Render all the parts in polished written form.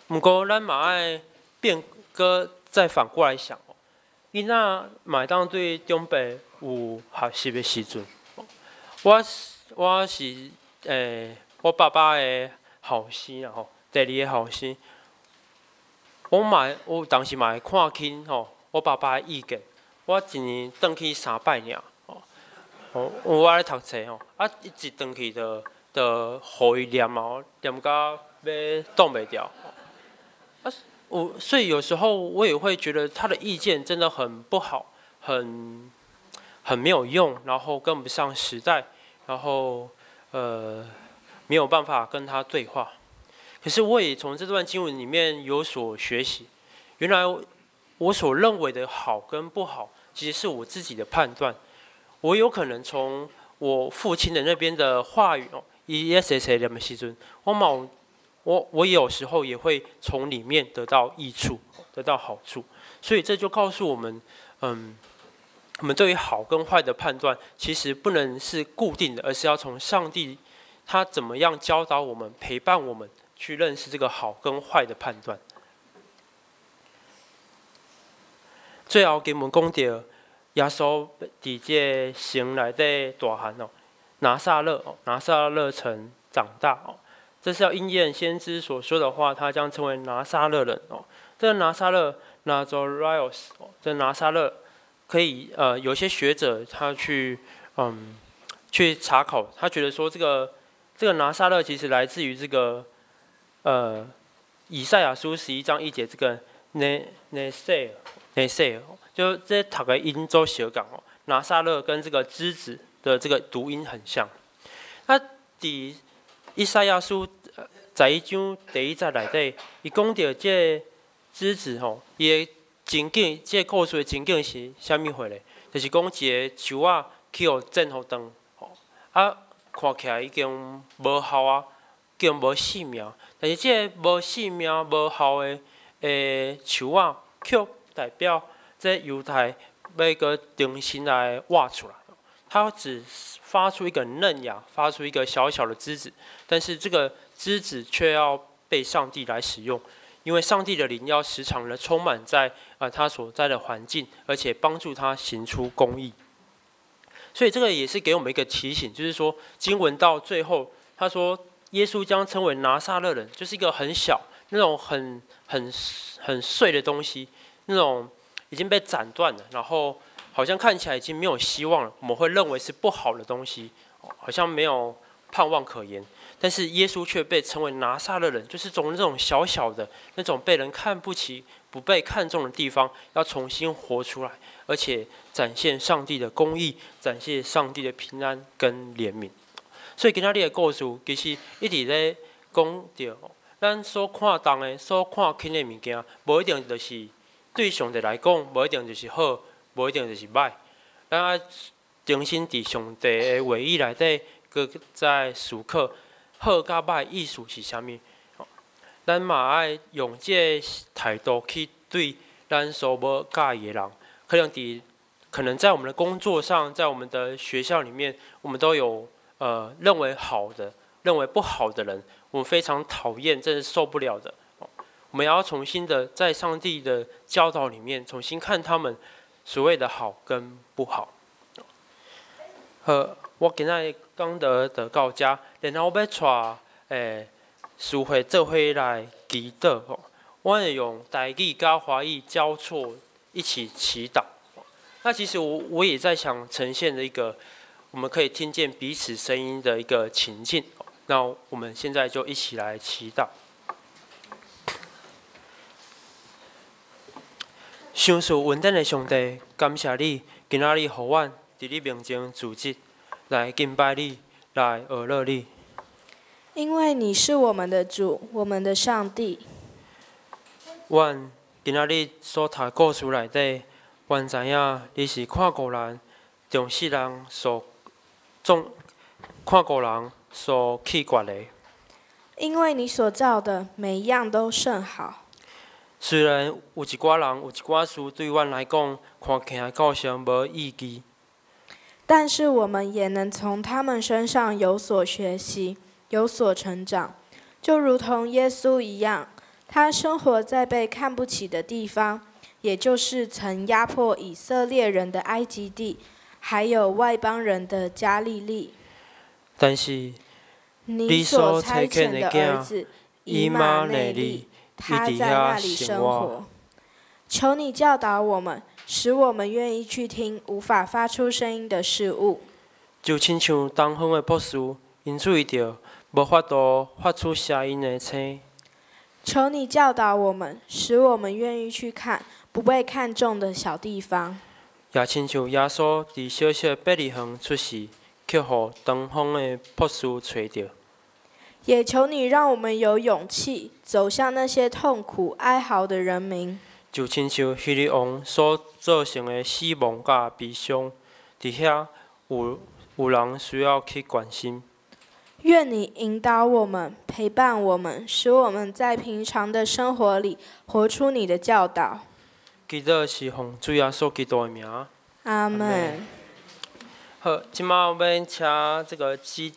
毋過，咱嘛愛變閣再反過來想，囡仔嘛會當對長輩有學習的時陣。我是我爸爸的後生啦吼，第二个後生。我嘛有當時嘛會看輕吼，我爸爸的意見。我一年轉去三擺爾，吼，我咧讀冊吼，啊，一轉去就予伊念啊，念甲欲擋袂牢。啊，我所以有時候我也會覺得他的意見真的很不好，很沒有用，然後跟不上時代，然後沒有辦法跟他對話。可是我也從這段經文裡面有所學習，原來我所認為的好跟不好，其實是我自己的判斷。我有可能從我父親的那邊的話語哦，伊咧細細念的時陣，我嘛我有時候也會從裡面得到益處，得到好處。所以這就告訴我們，我們對於好跟壞的判斷，其實不能是固定的，而是要從上帝他怎麼樣教導我們、陪伴我們去認識這個好跟壞的判斷。最後經文講著，耶穌佇這個城內底大漢哦，拿撒勒哦，拿撒勒城長大哦，這是要應驗先知所說的話，他將稱為拿撒勒人哦。這個拿撒勒（Nazoraios）哦，這拿撒勒可以有些學者他去查考，他覺得說這個拿撒勒其實來自於這個以賽亞書11章1節這個內內塞內塞，就這讀的音做相仝哦，拿撒勒跟這個枝子的這個讀音很像。啊，佇以賽亞書11章第1節內底，伊講著這個枝子吼，伊的情景，這個故事的情景是啥物貨咧？就是講一个樹仔去予剪予斷，吼，啊，看起來已經無效啊，已經無性命。但是這个無性命、無效的樹仔，卻代表這猶太欲閣重新來活出來。它只發出一個嫩芽，發出一個小小的枝子，但是這個枝子卻要被上帝來使用，因為上帝的靈要時常的充滿在他所在的環境，而且幫助他行出公義。所以這個也是給我們一個提醒，就是說經文到最後，他說耶穌將稱為拿撒勒人，就是一個很小那種很碎的東西，那種已經被斬斷了，然後好像看起來已經沒有希望了，我們會認為是不好的東西，好像沒有盼望可言。但是耶穌卻被稱為拿撒勒人，就是從那種小小的、那種被人看不起、不被看重的地方，要重新活出來，而且展現上帝的公義，展現上帝的平安跟憐憫。所以今仔日的故事其實一直咧講著，咱所看重的、所看輕的物件，無一定就是對上帝來講，無一定就是好，無一定就是歹。咱愛重新佇上帝的話語內底，閣再思考好佮歹意思是啥物。咱嘛愛用這个態度去對咱所無佮意的人，可能在我們的工作上，在我們的學校裡面，我們都有認為好的、認為不好的人，我們非常討厭，真是受不了的。我們要重新的在上帝的教導裡面，重新看他們所謂的好跟不好。好，我今仔日講道就到遮，然後我欲帶司會做伙來祈禱吼。我會用台語佮華語交錯一起祈禱。那其實我也在想呈現的一個我們可以聽見彼此聲音的一個情境。那我們現在就一起來祈禱。賞賜恩典的上帝，感謝你，今仔日予阮佇你面前聚集，來敬拜你，來學樂你。因為你是我們的主，我們的上帝。阮今仔日所讀故事內底，阮知影你是看顧人，重世人所眾看顧人所棄絕的。因為你所造的每一樣都甚好。雖然有一寡人有一寡事對阮來講看起來構成無意義，但是我們也能從他們身上有所學習，有所成長，就如同耶穌一樣，他生活在被看不起的地方，也就是曾压迫以色列人的埃及地，还有外邦人的加利利。但是你所差遣的兒子以馬內利，他在那裡生活。求你教導我們，使我們願意去聽無法發出聲音的事物。就親像東方的博士，𪜶注意著無法度發出聲音的星。求你教導我們，使我們願意去看不被看重的小地方。也親像耶穌佇小小的伯利恆出世，卻予東方的博士揣著。也求你讓我們有勇氣走向那些痛苦哀嚎的人民。就親像希律王所造成的死亡佮悲傷，佇遐有人需要去關心。願你引導我們，陪伴我們，使我們在平常的生活裡活出你的教導。祈禱是奉主耶穌基督的名。阿門。好，這擺欲請這個基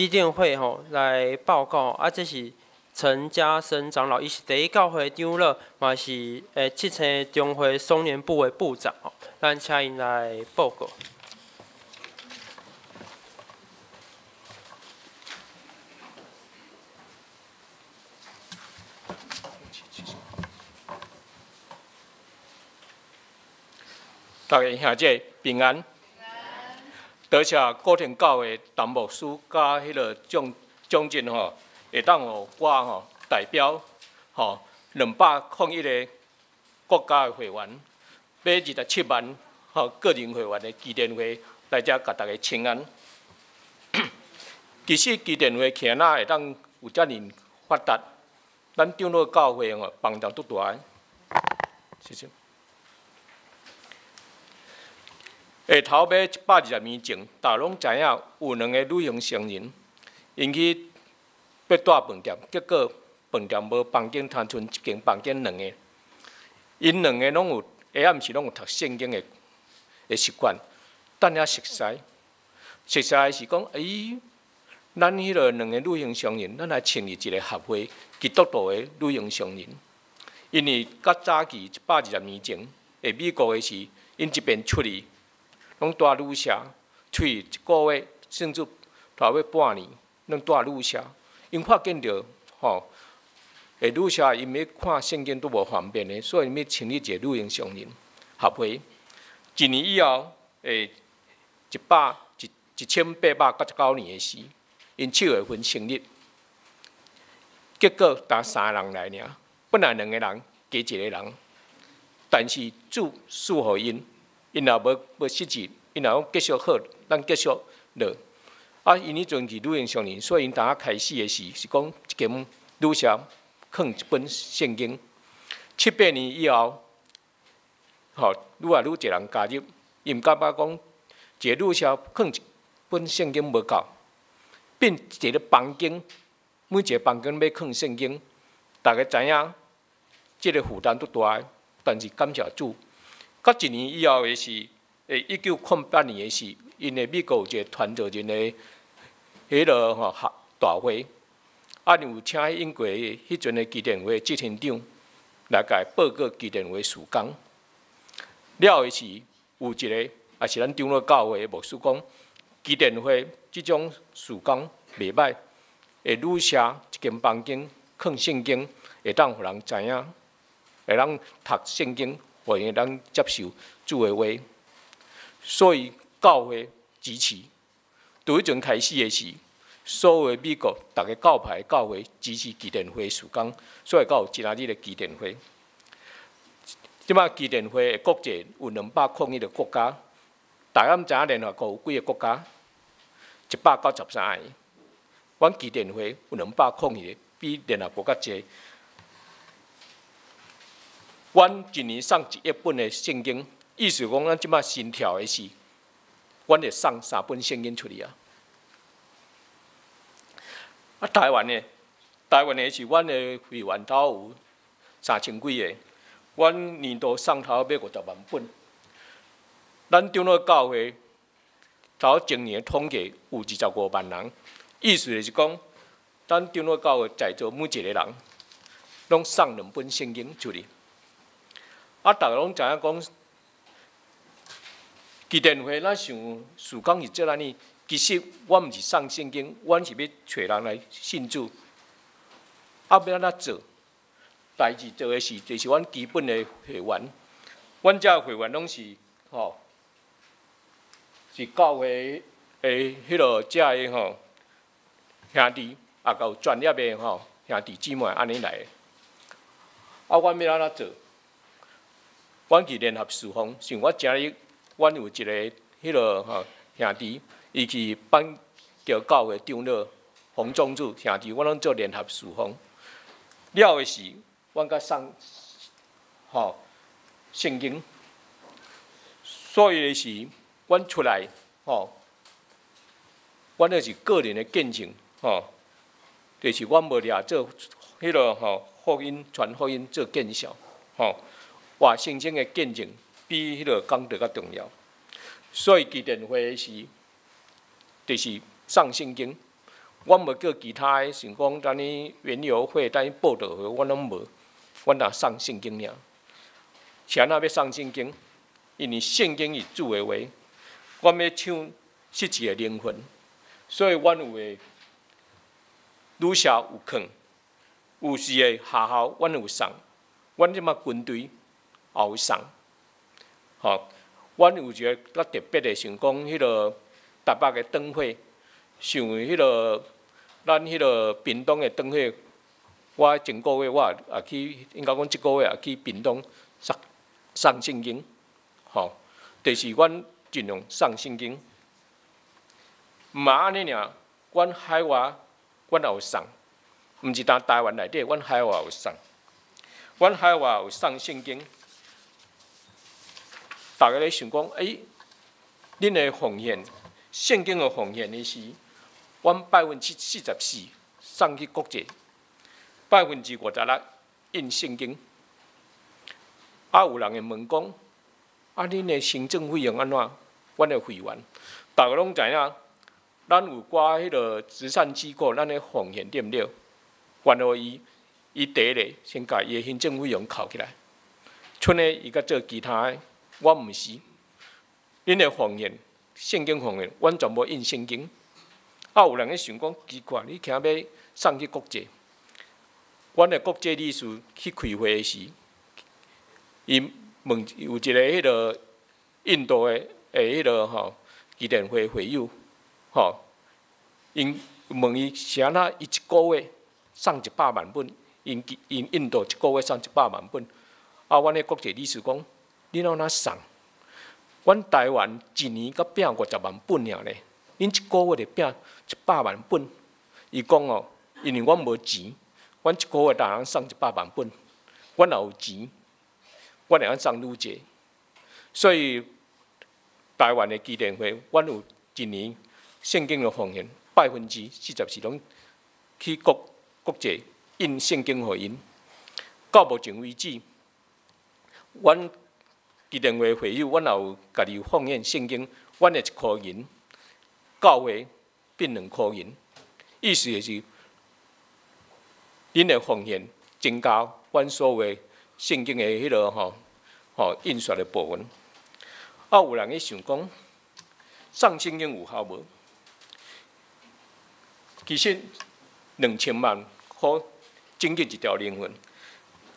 甸會吼來報告啊，這是陳家生長老，伊是第一教會長老，嘛是七星中會松年部的部長吼，咱請𪜶來報告。大家兄姊平安。多謝古亭教會陳牧師佮彼个長進吼，會當予我吼代表吼201個國家的會員，欲27萬吼個人會員的基甸會來遮共大家請安。其實基甸會起來會當有遮爾發達，咱長老教會吼幫助足大的。謝謝。下頭尾120年前，大家攏知影有兩个女性商人，𪜶去欲蹛飯店，結果飯店無房間，單剩一間房間兩個。𪜶兩个攏有下暗時攏有讀聖經的習慣，等下熟似，熟似是講，欸，咱彼个兩个女性商人，咱來成立一个協會，基督徒的女性商人。因為較早期120年前，佇美國的時，𪜶這邊出去。攏蹛旅社，出去一个月，甚至蹛欲半年，攏蹛旅社。𪜶發現著，吼，佇旅社𪜶欲看聖經都無方便的，所以𪜶欲成立一个女性商人協會。一年以後，1899年的時，𪜶7月份成立，結果焦三个人來爾，本來兩個人加一個人，但是主賜予𪜶。𪜶也無失志，𪜶若講繼續好，咱繼續落。啊，𪜶彼陣是女性商人，所以𪜶當開始的時是講一間旅社囥一本聖經。七八年以後，吼，愈來愈濟人加入，𪜶毋感覺講一个旅社囥一本聖經無夠，變一个房間，每一个房間欲囥聖經，大家知影這个負擔足大的，但是感謝主。到一年以後的是，1908年的時，𪜶的美國有一個傳道人的彼个吼大會，啊，有請英國彼陣的基甸會執行長來共報告基甸會事工。了的是有一個，也是咱長老教會的牧師講，基甸會這種事工袂歹，會旅社一間房間囥聖經，會當予人知影，會當讀聖經。予𪜶會當接受主的話，所以教會支持。對彼陣開始的時，所有的美國逐个教派教會支持基甸會事工，所以才有今仔日的基甸會。這擺基甸會的國際有201個國家，大家毋知影聯合國有幾个國家？193個。阮基甸會有201個，比聯合國較濟。阮一年送1億本的聖經，意思講，咱這擺新跳的是，阮會送3本聖經出去啊。啊，台灣的，台灣的是阮的會員頭有3000幾个，阮年度送頭欲50萬本。咱長老教會頭前年的統計有25萬人，意思就是講，咱長老教會在座每一個人，攏送兩本聖經出去。啊，逐家攏知影講，基甸會咱想事工是做按呢，其實阮毋是送聖經，阮是欲揣人來信主。啊，欲按怎做？代誌做的是，就是阮基本的會員。阮遮會員攏是吼，是教會的彼落遮的吼兄弟，也有專業的吼兄弟姊妹按呢來的。啊，阮欲按怎做？阮去聯合事奉，像我今日，阮有一个彼落吼兄弟，伊去板橋教會長老洪宗柱兄弟，阮攏做聯合事奉。了的是，阮閣送吼聖經，所以的是，阮出來吼，阮那是個人的見證吼，就是阮無掠做彼落吼福音傳福音做見證吼，活生生的見證比彼落講道較重要。所以基甸會是，就是送聖經，阮無叫其他的，想講咱呢園遊會、咱報道會，阮攏無，阮若送聖經爾。是按怎欲送聖經？因為聖經是主的話，阮欲搶失去的靈魂，所以阮有的女校有囥，有時的學校阮有送，阮這馬軍隊也有送，吼。阮有一个較特別的，想講彼落台北的燈會，像彼落咱彼落屏東的燈會，我前個月我也去，應該講這個月也去屏東送送聖經，吼，就是阮盡量送聖經。毋嘛按呢爾，阮海外阮也有送，毋是單台灣內底，阮海外有送，阮海外有送聖經。逐家咧想講，欸，恁的奉獻，聖經的奉獻的是，阮44%送去國際，56%印聖經。啊，有人會問講，啊，恁的行政費用按怎？阮的會員，逐家攏知影，咱有寡彼个慈善機構，咱的奉獻對毋對？還予伊，伊第一个先共伊的行政費用扣起來，賰的伊閣做其他的。我毋是，恁的奉獻，聖經奉獻，阮全部印聖經。啊，有人咧想講奇怪，你徛欲送去國際？阮的國際理事去開會時，伊問有一個彼个印度的彼个吼基甸會會友，吼，𪜶問伊是按怎？伊一個月送100萬本，𪜶𪜶印度一個月送一百萬本。啊，阮的國際理事講，你按怎送？阮台灣一年閣拼50萬本爾咧，恁一個月就拼一百萬本。伊講哦，因為阮無錢，阮一個月逐人送一百萬本，阮若有錢，阮會當送愈濟。所以台灣的基甸會，阮有一年聖經的奉獻44%攏去國國際印聖經予𪜶。到目前為止，阮基甸會會友，阮也有家己奉獻聖經，阮的一箍銀，教會變2箍銀，意思就是，恁的奉獻增加阮所有聖經的彼个吼吼印刷的部分。啊，有人去想講，送聖經有效無？其實2000萬箍拯救一條靈魂，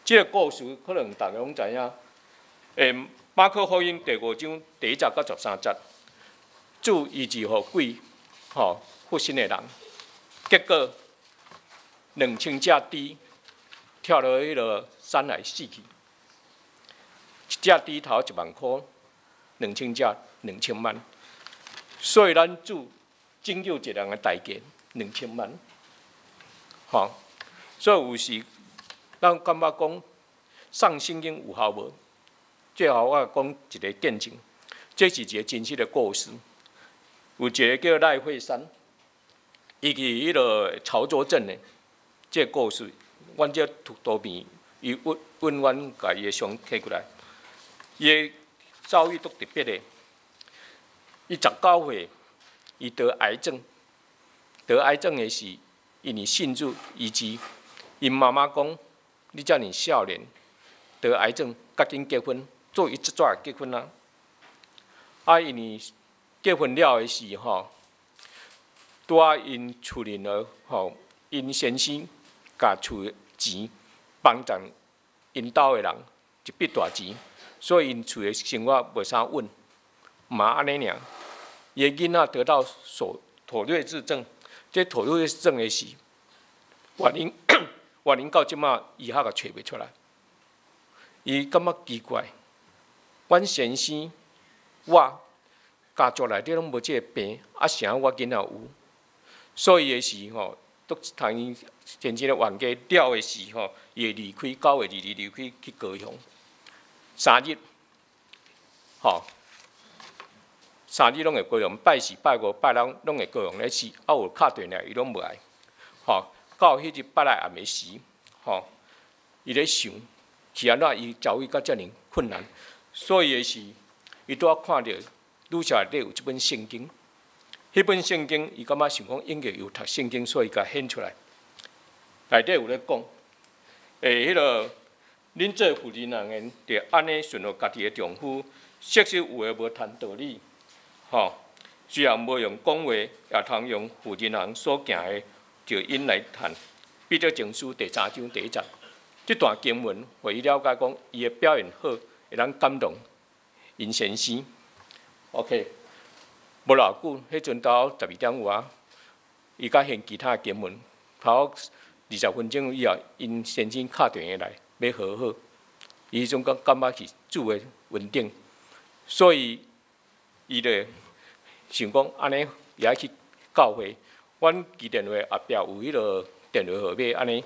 這个故事可能逐家攏知影。馬可福音第五章第一節到13節，主醫治予鬼吼附身的人，結果2000隻豬跳落彼个山內死去，一隻豬頭1萬箍，2000隻2000萬，所以咱主拯救一個人的代價兩千萬，吼，所以有時咱感覺講送聖經有效無？最後我講一個見證，這是一個真實的故事。有一個叫賴惠山，伊去彼个潮州鎮的，這個故事，阮這圖片，伊允允阮共伊的相摕過來。伊的遭遇足特別的，伊19歲，伊得癌症，得癌症的時，因為信主醫治，𪜶媽媽講：你遮爾少年得癌症，較緊結婚，做伊這早就結婚啊！啊，因為結婚了的時吼，拄仔𪜶厝裡頭吼，𪜶先生共厝的錢幫贊𪜶兜的人一筆大錢，所以𪜶厝的生活袂啥穩，嘛按呢爾。伊的囡仔得到所妥瑞氏症，這妥瑞氏症的是原因，原因到這馬醫學也揣袂出來。伊感覺奇怪，阮先生我家族內底攏無這個病，啊，啥我囡仔有？所以的時吼，都通伊先生的冤家了的時吼，伊會離開9月22離開去高雄三日，吼，三日攏會高雄，拜四、拜五、拜六攏會高雄咧試，啊有敲電話伊攏無愛，吼，到彼日拜六暗暝時，吼，伊咧想是按怎伊遭遇到遮爾困難，所以的是，伊拄仔看著女舍內底有這本聖經，彼本聖經伊感覺想講應該有讀聖經，所以共顯出來。內底有咧講，欸，彼个恁做婦人的，著按呢順服家己的丈夫，即使有的無談道理，吼，雖然無用講話，也通用婦人人所行的，就引來談。彼得前書第三章第一節，這段經文，予伊了解講，伊的表現好，會當感動𪜶先生。OK，無偌久，彼陣到12點外，伊閣現其他的經文，頭20分鐘以後，𪜶先生敲電話來，欲和好，伊彼陣感覺是主的穩定，所以伊就想講按呢，伊愛去教會。阮基電會後壁有彼个電話號碼，按呢，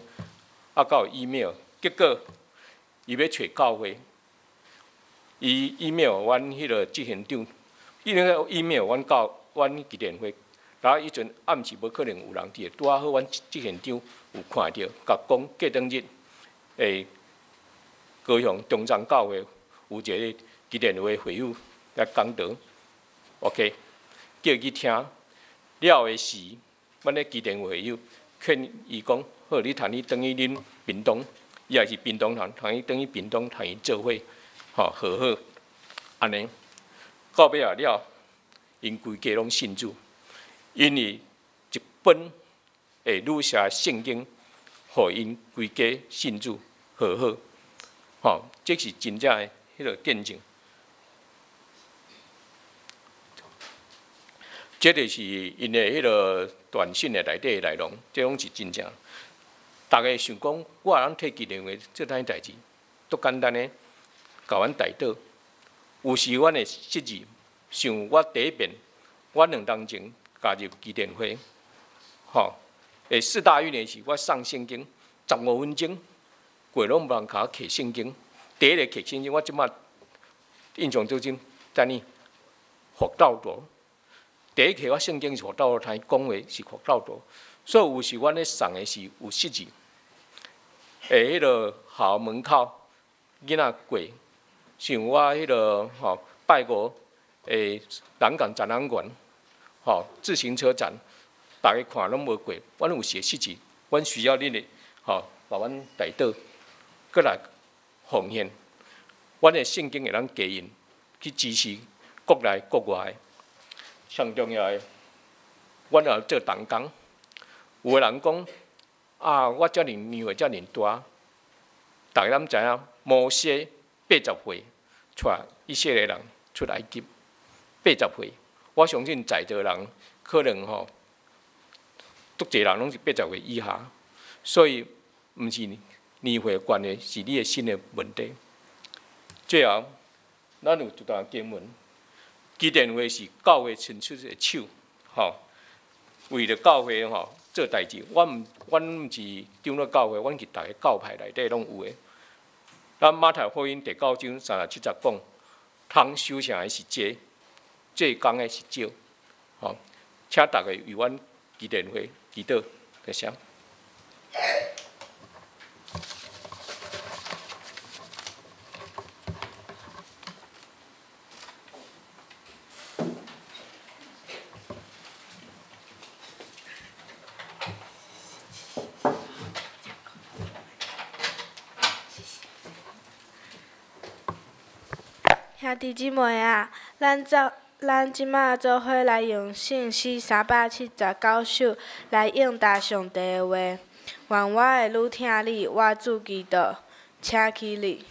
啊，閣有 email。結果伊欲揣教會，伊 email 阮彼个執行長，伊個 email 阮教阮基電會，然後彼陣暗時無可能有人佇，拄仔好阮執行長有看著，共講過當日，高雄中山教會有一个基電會會友來講道，OK，叫伊去聽了的時，阮咧基電會會友勸伊講：好，你通去轉去恁屏東，伊也是屏東人，通去轉去屏東，通伊做伙，吼和好，按呢，到尾仔了，𪜶規家攏信主，因為一本女舍聖經，予𪜶規家信主和好，吼，這是真正的彼个見證。這就是𪜶的彼个短信的內底內容，這攏是真正。逐家想講，我通提基電話做啥物代誌，足簡單的，共阮代禱。有時阮會失志，像我第一遍，我2冬前加入基電會，吼，四大運的時，我送聖經15分鐘，過攏無人共我摕聖經。第一个摕聖經，我這馬印象最深，等於佛道陀。第一摕我聖經是佛道陀，聽伊講話是佛道陀，所以有時阮咧送的時有失志。彼个校門口囡仔過，像我彼个吼拜五南港展覽館，吼自行車展，逐家看攏無過，阮有時會失志，阮需要恁的吼，共阮代禱，閣來奉獻，阮的聖經會當加印去支持國內國外的。上重要的，阮也做同工。有的人講啊，我遮爾年歲遮爾大，逐家攏知影，摩西80歲帶以色列人出埃及，80歲，我相信在座人可能吼，足濟人攏是80歲以下，所以毋是年歲的關係，是你的心的問題。最後，咱有一段經文。基電會是教會伸出的手，吼，為著教會吼做代誌。阮毋是長老教會，阮是逐个教派內底攏有的。咱馬太福音第九章37節講，通收成的是濟，做工的是少，吼，請逐家為阮基電會祈禱，多謝。兄弟姊妹啊，咱這馬做伙來用聖詩379首來應答上帝的話。願我會愈疼你，我主基督，請起立。